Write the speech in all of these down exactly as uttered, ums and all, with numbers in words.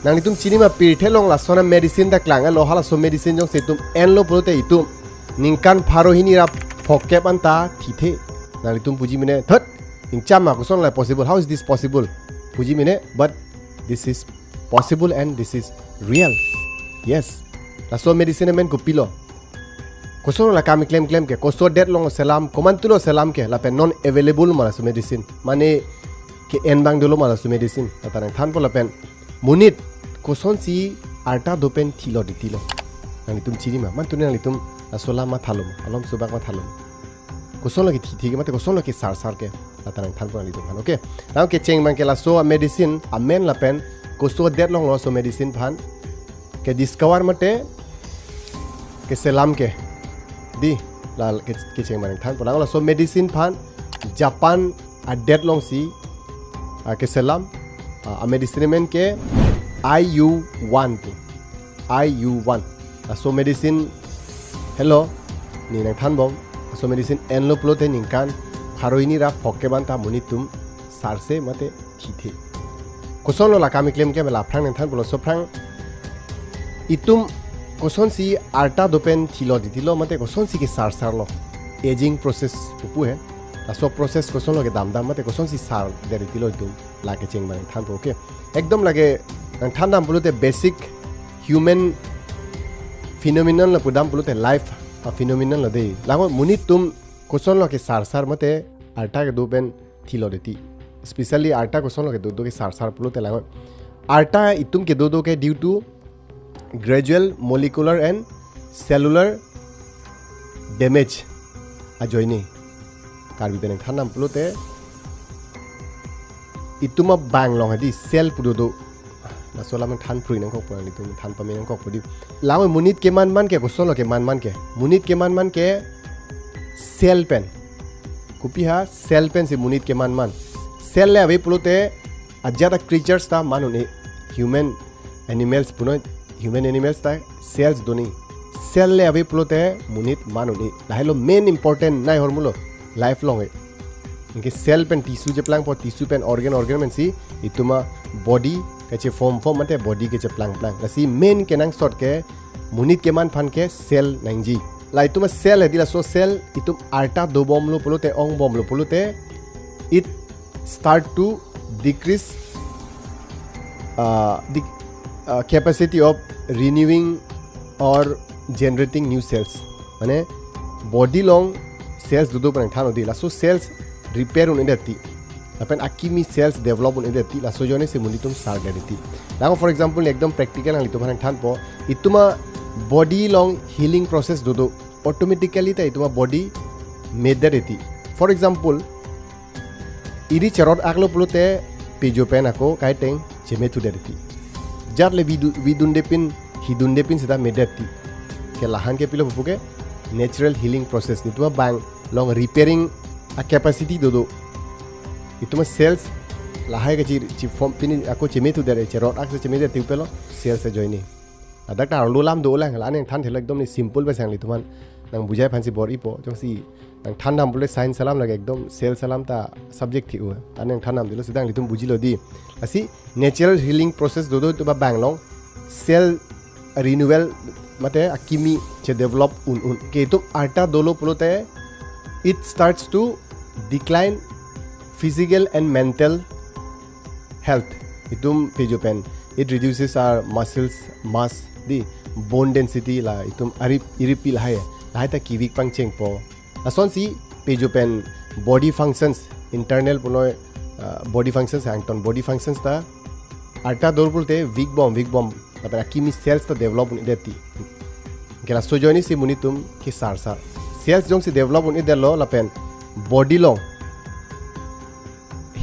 Nanglitum chinima pirthe along lason amedicine ta klang-etlo, halaso medicine jongsi itum enlo pulote itum ningkan pharo hini ra phokep anta thithe. Nanglitum puji mene, "Thot, ingcham ma, koson la possible? How is this possible?" Puji mene, but this is possible and this is real. Yes. Laso medicine amen kopilo? Koson la kam klemklem ke, koso det along selam, komantulo selam ke, lapen non available ma laso medicine. Mane ke-en abang dolo ma laso medicine. Lata nangthanpo lapen monit kosonsi arta do pen thilo titilo, nanglitum chinima? Mantu nanglitum laso alam mathalo ma, alom subak mathalo ma? Koson lake thithe ke mate koson lake sarsar ke, lata nangthanpo nanglitum aphan. Okay. Nang kecheng abang ke laso amedicine amen lapen koso det along laso medicine aphan kediscover mate keselam ke, dei, la ke, kecheng abang nangthanpo. Laso medicine aphan Japan adet alongsi, ah, keselam, ah, amedicine amen ke I U one pu. I U one. Laso medicine, hello, ne nangthanbom. Laso medicine enlo pulote ningkan pharo hini ra phokep anta monit atum sarse mate thithe. Kosonlo la kam klemklem, la aphrang nangthanpo. Laso aphrang itum kosonsi arta do pen thilo titilo mate kosonsi kesarsarlo, aging process pupu he. Laso process kosonlo kedamdam mate kosonsi sardet titilo itum, la kecheng abang nangthanpo. Okay. Ekdom lake nangthandam pulote basic human phenomenon lo pudam pulote, life aphenomenon lo dei. Lango monit atum kosonlo kesarsar mate arta kedo pen thilo titi. Especially arta kosonlo kedo do kesarsar pulote, lango arta itum kedo do ke due to gradual molecular and cellular damage ajoine. Karbi pen nangthandam pulote, itum abang along hadi cell pu dodo. Laso alam than phrui nangkokpo, itum than pame nangkokpo dei. Lango monit kemanman ke kosonlo kemanman ke? Monit kemanman ke cell pen. Kopi ha? Cell pensi monit kemanman. Cell le ave pulote ajat a-creatures ta man un-e. Human animals punon, human animals ta cells do ni. Cell le ave pulote monit man un-e. Lahelo main important nai ahormulo, life along e. Anke cell pen tissue cheplangpo, tissue pen organ, organ pensi itum abody kacheform form mate body kacheplangplang. Lasi main kenangsot ke monit keman aphan ke cell nangji. La itum acell hadi, laso cell itum arta dobomlo pulote, ongbomlo pulote, it start to decrease, uh, the, uh, capacity of renewing or generating new cells. Mane body along cells dodo pu nangthan-o dei, laso cells repair un-edet ti, lapen akimi cells develop un-edet ti, laso ajoinesi monit atum sardet ti. Lango for example, ekdom practical nanglitum aphan nangthanpo, itum abody along healing process dodo, automatically ta itum abody medet ti. For example, iri cherot aklo pulote pejo pen ako kaiteng chemethudet ti. Jat le vidu-, vidunde pin, hidunde pin seta medet ti. Ke lahan ke pilo pupu ke natural healing process, itum abang along repairing a-capacity dodo. Itum acells lahai kachi, chi form pini ako chemethudet, cherot ak si chemedet ti upelo cells ajoine. Ladak ta arlo alam dolang, la nangthanthelo, ekdom ne simple pen si nanglitum aphan nangbujai aphansi bor-ipo. Jongsi nangthandam pule science alam lake, ekdom cells alam ta subject thi-o. La nangthandam tilo seta nanglitum bujilo dei. Lasi natural healing process dodo itum abang along, cell renewal mate akimi chedevelop un-un. Ke itum arta dolo pulote, it starts to decline physical and mental health. Itum pejo pen, it reduces our muscles mass, dei, bone density, la itum arip, iripi lahai, lahai ta ke-weak pangchengpo. Lasonsi pejo pen body functions, internal pulo, uh, body functions, angton body functions ta arta dolo pulote weak bom, weak bom, lapen akimi cells ta develop un-edet ti. Ke laso ajoinesi monit atum kesarsar. Cells jongsi develop un-edetlo lapen body along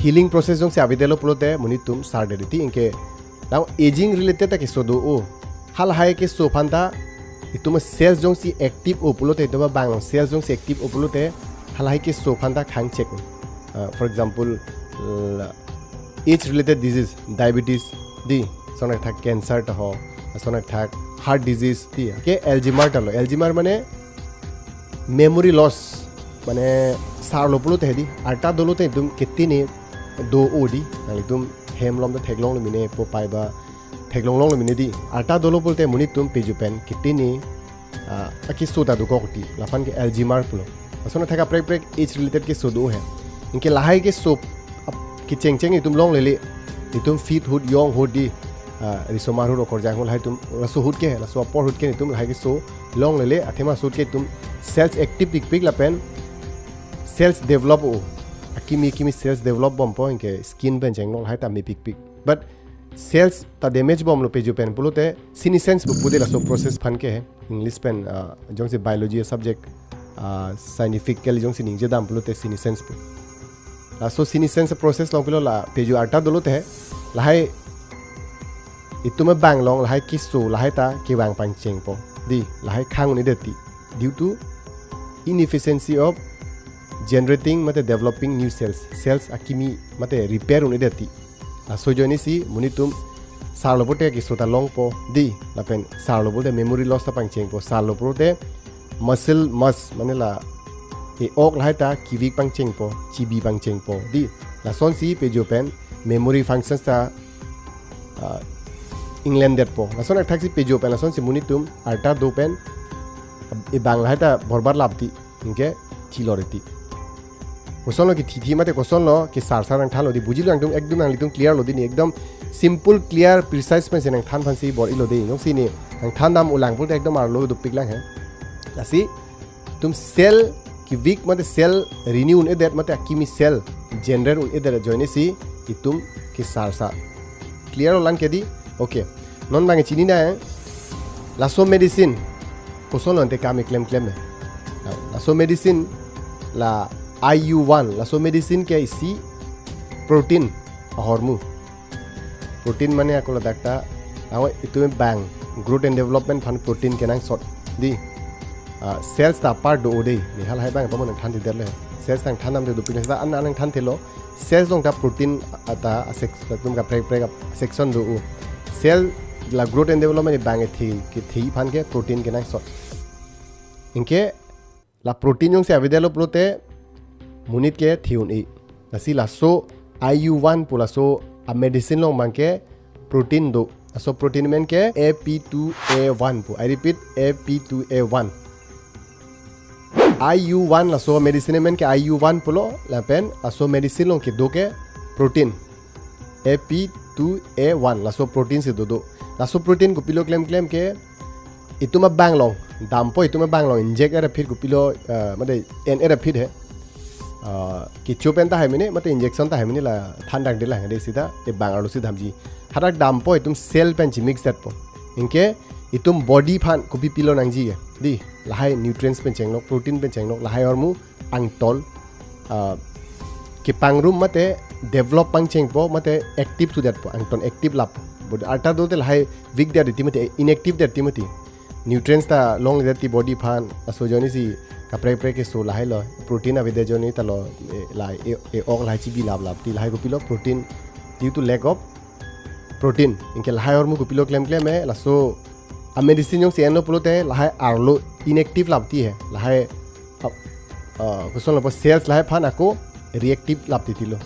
healing process jongsi avedetlo pulote monit atum sardet ti. Anke la aging related ta keso do-o. Halahai keso aphan ta itum acells jongsi active-o pulote, itum abang along cells jongsi active-o pulote, halahai keso aphan ta khang chek. Uh, for example, uh, age related disease, diabetes, dei, lason athak cancer ta ho, lason athak heart disease, dei, ke Alzheimer ta lo. Alzheimer mane memory loss, mane sarlo pulote dei, arta dolote itum ketine do-o dei, nanglitum hem alom ta theklonglo mene, po pai ba, theklong longlo mene di. Arta dolo pulote monit atum peju pen kitini, ah, akeso ta dokok ti. Laphan ke Alzheimer pulo. Lason athak kaprek kaprek age related keso do he. Anke lahai keso ap-, kechengcheng itum longlele. Itum fit ahut, young ahut di. Ah, riso mar ahut, okorjang ahut, lahai atum, laso ahut ke, laso apor ahut ke itum lahai keso longlele, athema ahut ke itum cells active pikpik lapen cells develop o. Akimi akimi cells develop bompo, anke skin pen chenglong lahai ta mepikpik. But cells ta damage bomlo peju pen pulote senescence pu pu de, laso process aphan ke he. English pen, ah, jongsi biology subject, ah, scientifically jongsi ningje dam pulote senescence pu. Laso senescence process along pilo la peju arta dolo te he. Lahai itum abang along lahai keso lahai ta kevang pangchengpo. Di, lahai khang un-edet ti. Due to inefficiency of generating mate developing new cells. Cells akimi mate repair un-edet ti. Laso ajoine si monit atum sarlo pulote keso ta longpo di, lapen sarlo pulote memory loss ta pangchengpo, sarlo pulote muscle mass mane la e-ok lahai ta ke-weak pangchengpo, chibi pangchengpo di. Lasonsi peju pen memory functions ta, ah, inglendetpo. Lason athak si peju pen lasonsi monit atum arta do pen ebang lahai ta borbat lap ti. Anke thilo re ti. Kosonlo kethi thi mate kosonlo kesarsar nangthanlo di, bujilo nangtum, ekdom nanglitum clear lo di ni, ekdom simple, clear, precise pensi nangthan aphansi bor-ilo di. Jongsi ni nangthan dam ulang pulote ekdom arlo dopik lang he. Lasi itum cell ke-weak mate cell renew un-edet mate akimi cell generate un-edet ajoine si itum kesarsar. Clear lo lang ke di? Okay. Non bang chinine, laso medicine kosonlo ante kam keklem klem he. Laso medicine la I U one, laso medicine ke isi protein ahormu. Protein mane ako ladak ta, ako itum abang growth and development aphan protein kenangsot di. Ah, cells ta part do o de, ni halahai abang pamun nangthan tidetlo. Cells nangthan dam te dopik lang, seta an an nangthan thelo. Cells along ta protein ata a sec-, atum kaprek kaprek a section do o. Cell la growth and development abang kethe, kethe aphan ke protein kenangsot. Anke la protein jongsi avedetlo pulote monit ke the un-e. Lasi laso I U one pu laso a medicine along abang ke protein do. Laso protein amen ke A P two A one pu. I repeat, A P two A one. I U one laso medicine amen ke I U one pulo, lapen laso medicine along kedo ke protein. A P two A one, laso protein si dodo. Laso protein kopilo klem klem ke itum abang along dampo, itum abang along inject-et aphi kopilo, eh, mate en-et aphi he. Eh, kecho pen tahai mene, mate injection tahai mene la than dang de lang de, seta ebang arlo si damji. Hadak dampo itum cell pen chemixdetpo. Anke itum body aphan kopi pilo nangji ke di, lahai nutrients pen chenglok, protein pen chenglok, lahai ahormu angton, ah, kepangrum mate develop pangchengpo mate active thudetpo, angton active lap. Body arta do te lahai weak det ti mati, inactive det ti mati. Nutrients ta longledet ti body aphan, laso ajoine si kaprek kaprek keso lahai lo, protein avedet ajoine ta lo, eh, lahai e, e-ok lahai chibi lap lap ti, lahai kopilo protein, due to lack of protein. Anke lahai ahormu kopilo klem klem he, laso a medicine jongsi enlo pulote lahai arlo inactive lap ti he. Lahai, uh, uh, kosonlo pu cells lahai aphan ako reactive lap titi lo.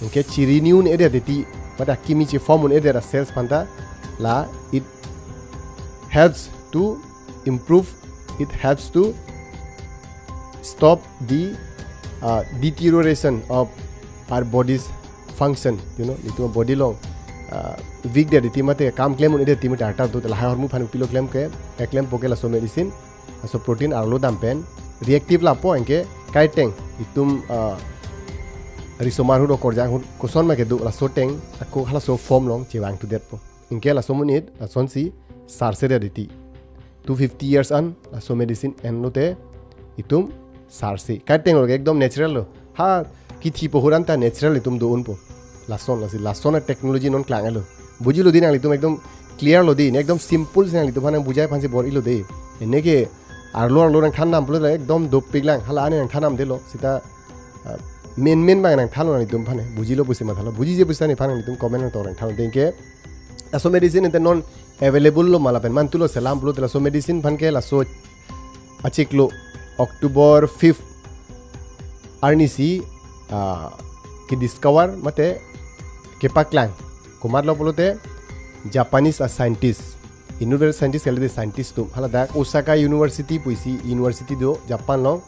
Anke chi-renew un-edet ti, mate akimi che-form un-edet a cells aphan ta la it helps to improve, it helps to stop the, uh, deterioration of our body's function, you know, itum body along, uh, weak det ti mate kam klem un-edet ti mate arta do te lahai ahormu aphan kopilo klem ke, keklempo ke laso medicine, laso protein arlo dam pen reactive lappo, anke kaiteng itum, uh, riso mar ahut, okorjang ahut, koson ma kedo, laso ateng ako halaso form along chevang thudetpo. Anke laso monit lasonsi sarsedet ti. Two fifty years an laso medicine enlo te itum sarse. Kaiteng lo, ekdom natural lo. Ha, kethipo ahut an ta natural itum do-unpo. Lason, lasi lason a technology non klang-etlo. Bujilo di nanglitum, ekdom clear lo di, ne ekdom simple si nanglitum aphan nangbujai aphansi bor-ilo di. Ene ke arlo arlo nangthan dam pulo ekdom dopik lang. Hala ani nangthan damdetlo. Seta, ah, main main abang nangthanlo nanglitum aphan he. Bujilo pusi mathalo. Bujije pusi nephan nanglitum comment nangtok nangthan. Anke laso medicine ante non available lo ma lapen mantulo selam pulote laso medicine aphan ke laso achiklo October fifth arni si, ah, ke-discover mate kepaklang. Komatlo pulote Japanese a scientist, inutvet scientist kali de, scientist atum, haladak Osaka University pusi university do Japan along.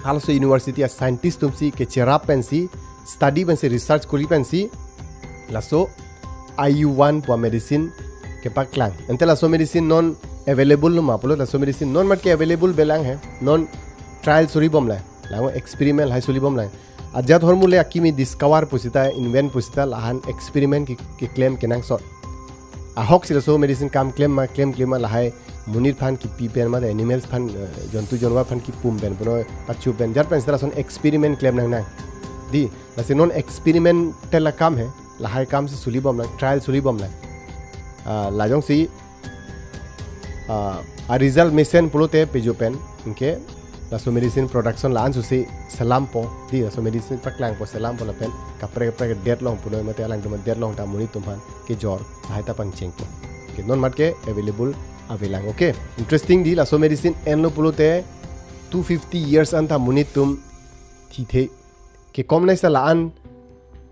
Halaso university a scientist atumsi kecherap pensi, study pensi, research kori pensi laso I U one pu a medicine kepaklang. Ante laso medicine non available lo ma pulo, laso medicine non mat ke available belang he, non trial suri bomlang, lang experiment lahai suri bomlang. Ajat ahormu le akimi discover pusita, invent pusita, lahan experiment ke, keklem kenangsot. Ahok si laso medicine kam klem ma, klem klem ma, lahai monit aphan kipi pen ma, animals aphan, eh, jontu jonwar aphan kipum pen, puno pachu pen, jat pen sita lason experiment klem nangnang. Di, lasi non experimental akam he, lahai akam si suri bomlang, trial suri bomlang. Ah, lajongsi, ah, a result mesen pulote pejo pen, anke laso medicine production la-an susi selampo, di laso medicine paklangpo, selampo lapen kaprek kaprek det long puno mate alangtum det long ta monit atum aphan kejor, lahai ta pangchengpo. Anke non mat ke available avelang. Okay, interesting di, laso medicine enlo pulote two fifty years anta monit atum thithe kekom nai sa la-an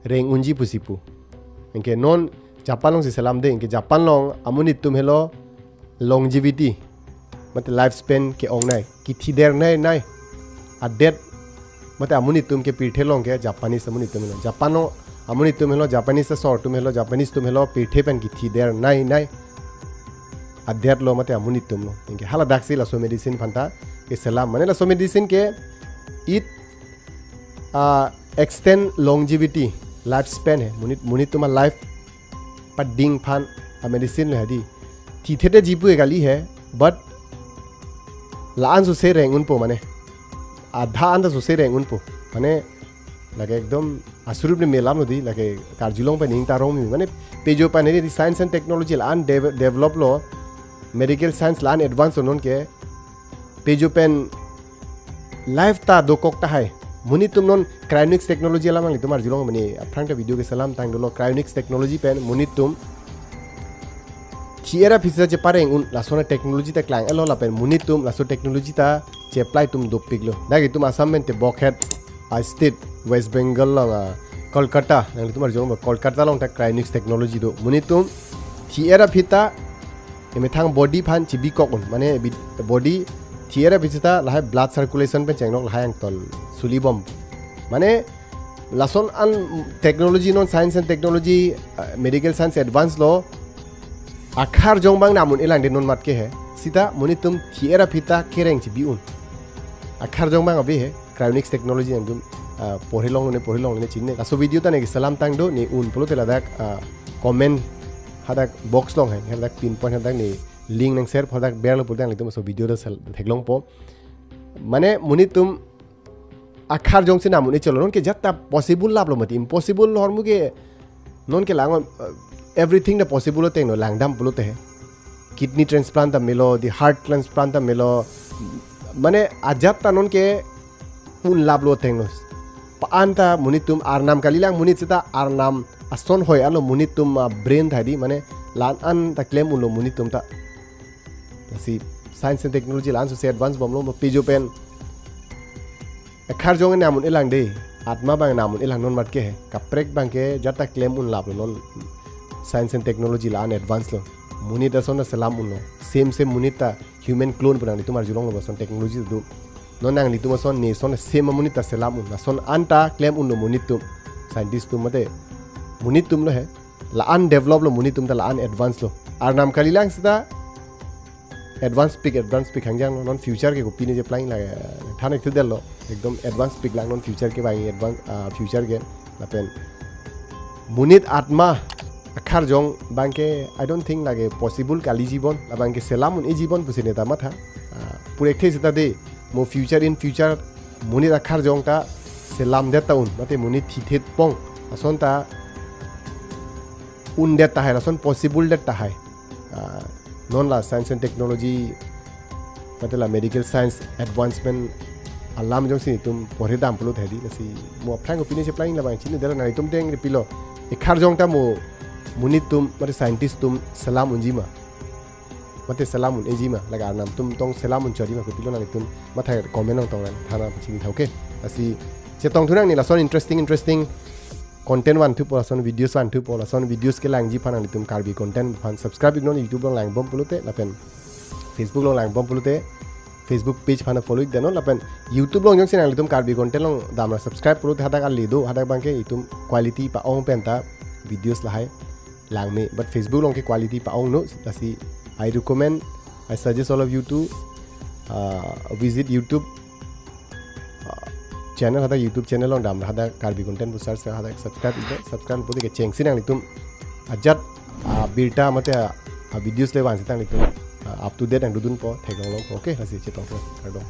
reng unji pusi pu. Anke non Japan alongsi selam de, anke Japan along amonit atum helo longevity, mate lifespan ke-ong nai, kithi der nai nai. Adet mate amonit atum ke pirthe along ke Japanese amonit atum helo. Japan along amonit atum helo, Japanese asor atum helo, Japanese atum helo pirthe pen kithi der nai nai. Adet lo mate amonit atum lo. Anke haladak si laso medicine aphanta keselam. Mane laso medicine ke it, ah, extend longevity, lifespan he. Monit, monit atum a life pading aphan a medicine lo he di. Thithe te jipu kali he, but la-an suse reng unpo mane. Adha anta suse reng unpo. Mane lake ekdom asurup ne melam lo di, lake karjulong pen ning tarong mi. Mane pejo pen he di, science and technology la-an dev-, develop lo, medical science la-an advance lo non ke. Pejo pen life ta dokok tahai. Monit atum non cryonics technology alam nanglitum arjulong mane, aphrang ta video keselam tang dolo, cryonics technology pen monit atum thi-et aphi sita chepareng un, lason a technology ta klang-etlo lapen monit atum laso technology ta che-apply atum dopiklo. Dak itum Assam pen te Bokhet a state, West Bengal along a Kolkata, nanglitum arjulong Kolkata along ta cryonics technology do. Monit atum thi-et aphi ta emethang body aphan chibikok un, mane bi-, body thi-et aphi sita lahai blood circulation pen chenglok, lahai angton suri bom. Mane lason an technology non, science and technology, uh, medical science advance lo. Akhar jong abang nam un-e lang de non mat ke he. Sita monit atum thi-et aphi ta kereng chibi un. Akhar jong abang ave he. Cryonics technology nangtum, ah, porhi long ne, porhi long ne chinine. Laso video ta ne keselam tang do, ne un pulote ladak, ah, comment hadak box along he, hadak pin point hadak ne link nang share hadak berlo pulote nanglitum laso video ta sel-, theklongpo. Mane monit atum akhar jongsi nam un-e cholo, non ke jat ta possible laplo mati, impossible ahormu ke non ke lang, uh, everything ta possible ateng lo, langdam pulote he. Kidney transplant ta melo, di heart transplant ta melo. Mane ajat ta non ke un laplo ateng lo. Pa-an ta monit atum arnam kalilang, monit sita arnam ason hoi alo monit atum, ah, brain tahai di, mane la-an ta klem unlo monit atum ta. Lasi science and technology la-an suse advance bomlo, mo pejo pen akhar jong nam un-e lang de, atma abang nam un-e lang non mat ke he. Kaprek abang ke jat ta klem un laplo non. Science and technology la-an advance lo. Monit ason ta selam unlo. Same same monit ta human clone pu nanglitum arjulong lo, lason technology do. Non nanglitum ason ne ason same monit ta selam un. Lason anta klem unlo monit atum. Scientist atum mate monit atum lo he. La-an develop lo monit atum ta, la-an advance lo. Arnam kalilang sita advance pik, advance pik hangjang lo. Non future ke kopine cheplanglo, than-ik thudetlo. Ekdom advance pik lang non future ke abang, advance, ah, future ke. Lapen monit atma akhar jong abang ke, I don't think lake possible kali jibon. Labang ke selam un-e jibon pusi ne ta matha. Ah, pur ekthe sita de, mo future, in future monit akhar jong ta selam det ta un, mate monit thithe pong ason ta un det tahai, lason possible det tahai. Ah, non la science and technology, mate la medical science advancement alam jongsi netum porhi dam pulo tahai di, lasi mo aphrang kopine cheplanglo, labang chinine dela, nanglitum deng ripilo. Akhar jong ta mo monit atum, mate scientist atum selam unji ma, mate selam un-e ji ma, lake arnam atum tong selam un-e chori ma, kopilo, nanglitum matha comment along tong lang, than-ik pachini tha, okay? Lasi chetong thu nangne lason interesting, interesting content vanthupo, lason videos vanthupo, lason videos kelangji aphan nanglitum Karbi Content aphan subscribe iknon, YouTube along langbom pulote, lapen Facebook along langbom pulote Facebook page aphan follow iknon, lapen YouTube along jongsi nanglitum Karbi Content along damra subscribe pulote hadak ali do, hadak abangke itum quality pa-ong penta videos lahai langme, but Facebook along ke quality pa-ongno, lasi I recommend, I suggest all of you to uh, visit YouTube uh, channel, hadak YouTube channel along damra hadak Karbi Content pu search, hadak subscribe iknon, subscribe pulote kechengsi nanglitum ajat uh, birta mate uh, videos le vansi nanglitum uh, up to date nangdodunpo, theklongpo. Okay, lasi chetong, kardom.